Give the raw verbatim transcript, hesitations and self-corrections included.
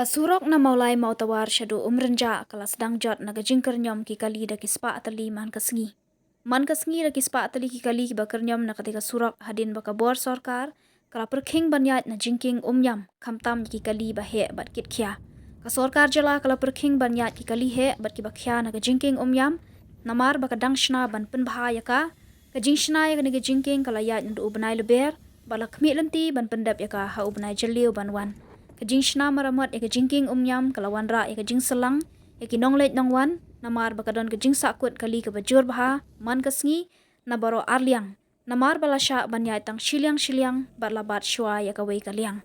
Surok na Mawlai Mawtawar shaduh Umrynjah ka la sdang jot na ka jingkyrñiom ki kali da ki spah tylli man ka sngi. Man ka sngi da ki spah tylli ki kali kiba kyrñiom na katei ka surok hadien ba ka bor sorkar ka la pyrkhing ban ïaid na jingkieng umïam, khamtam ïa ki kali ba heh bad kit khia. Ka sorkar jylla ka la pyrkhing ban ïaid ki kali heh bad kiba khia na ka jingkieng umïam, namar ba ka dang shna ban pynbha ïa ka. Ka jingshna ïa kane ka jingkieng ka la ïaid naduh u bnai Lber bad la khmih lynti ban pyndep ïa ka ha u bnai Jylliew ban wan. Ka jingshna maramot ïa ka jingkieng umïam ka la wanrah ïa ka jingsylleng ïa ki nongleit nongwan, namar ba ka don ka jingsahkut kali kaba jur bha man ka sngi na baroh arliang, namar ba la shah ban ïaid tang shiliang shiliang bad la bat shuwa ïa kawei ka liang.